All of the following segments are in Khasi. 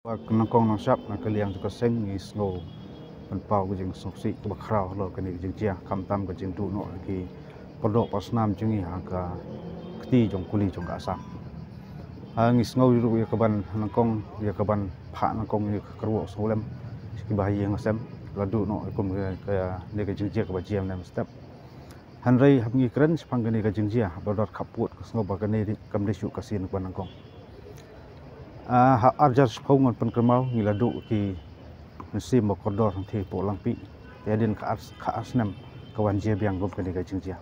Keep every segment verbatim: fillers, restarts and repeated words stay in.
Ba ka nongkong nongshap na ka liang jong ka seng ngi sngew pynpaw ka jingsngewsih kaba khraw halor kane ka jingjia, khamtam ka jingduh noh ki pardoh parsnam jong ngi ha ka kti jong kuli jong ka Assam. Ha ngi sngew ruh ïa kaban nongkong, ïa kaban phah nongkong ïa ka kyrwoh sngewlem kiba ha ïing ha sem la duh noh kum ka, kane ka jingjia kaba jia mynne mynstep. Hynrei haba ngi kren shaphang kane ka jingjia haba dor khappud ka sngew ba kane kam dei shuh ka sien kaba nongkong. Ah, ha arjar shiphew ngan pynkynmaw ngi la duh ki mynsiem ba kordor hangtei hapoh Langpih. Te hadien ka ar, ka ar snem ka wan jia biang kum kane ka jingjia.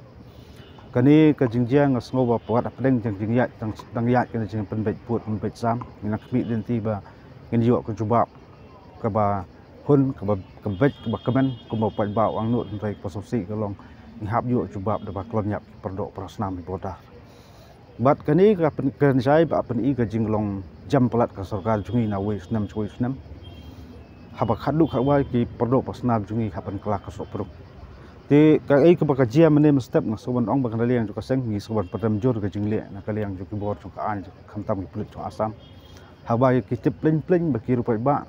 Kane ka jingjia nga sngew ba wat hapdeng jong ka jingïaid, dang, dang ïaid kane ka jingpynbeit pud pynbeit sam, ngi nang khmih lynti ba ngin ïoh ka jubab kaba hun, kaba, kaba beit, kaba kmen, kumba u paidbah u angnud, hynrei kaba sngewsih ka long ngi hap ïoh jubab da ba klon ïap ki pardoh parsnam ha border. Bad kane ka pyn, kren shai ba pyni ka jinglong jam palat ka sorkar jong ngi na wei u snem sha wei u snem. Haba khatduh khatwai ki pardoh parsnam jong ngi hap ban kylla ka sohpyrung. Te kaei kaba ka jia mynne mynstep nga sngew ban ong ba ka na liang jong ka seng ngi sngew ban pyndem jur ka jingleh na ka liang jong ki bor jong ka aiñ, khamtam ki pulit jong Assam. Haba ki tip pleng pleng ba ki riew paidbah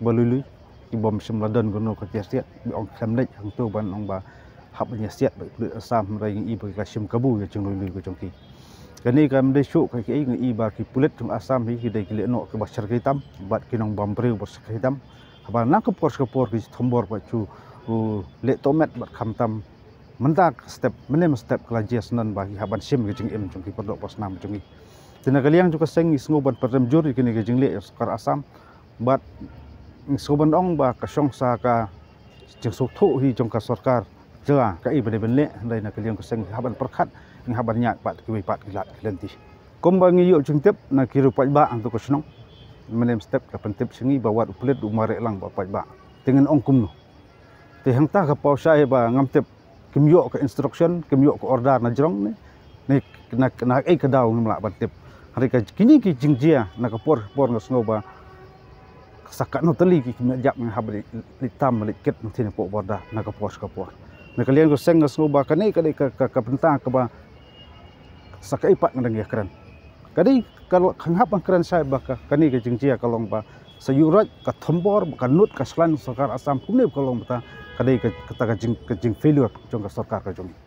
ba lui lui ki bym shym la don kano ka jingïasiat, ba ong khlem leit hangto ban ong ba hap ban ïasiat bad ki pulit Assam, hynrei ngi i ba ki la shim kabu ïa ka jinglui lui ka jong ki. Kane kam dei shuh ka, ki, ngi i ba ki pulit jong Assam hi ki dei ki lehnoh kiba shyrkhei tam bad ki nongbam briew ba shyrkhei tam. Haba na ka por sha ka por ki thombor ba ju, u, leh tohmet bad khamtam mynta ka step, mynne mynstep ka la jia sngewbha ba ki hap ban shim ka jingim jong ki pardoh parsnam jong ngi. Te na ka liang jong ka seng ngi sngew ban pyndem jur ïa kane ka jingleh jong sorkar Assam. Bad ngi sngew ban ong ba ka shong sa ka jingsngewthuh hi jong ka sorkar jylla kaei ba dei ban leh, hynrei na ka liang ka seng ngi hap ban pyrkhat, ngi hap ban ïaid pat kiwei pat ki lad ki lynti. Kumba ngi ïoh jingtip na ki riew paidbah hangto ka shnong, mynne mynstep ka pyntip sha ngi ba wat u pulit u mareh lang bad u paidbah. Te ngin ong kumno? Te hangta ka paw shai ba ngam tip, kim ïoh ka instruction, kim ïoh ka order na jrong ne, ne na, na ei ka daw ngim lah ban tip. Hynrei ka kine ki jingjia na ka por por nga sngew ba sa katno tylli ki kmie jap ngi hap leit, leit tam leit kit hangtei hapoh border na ka por sha ka por. Na ka liang ka seng nga sngew ba kane ka dei ka, ka, ka bynta kaba sa kaei pat nga dang ïakren. Ka dei ka lo, nga hap ban kren shai ba ka, kane ka jingjia ka long ba sa ïuhroit ka thombor, ka nud ka shlaiñ sorkar Assam kumne ka long ba ta ka dei ka, kata ka jing, ka jing failure jong ka sorkar ka jong ngi.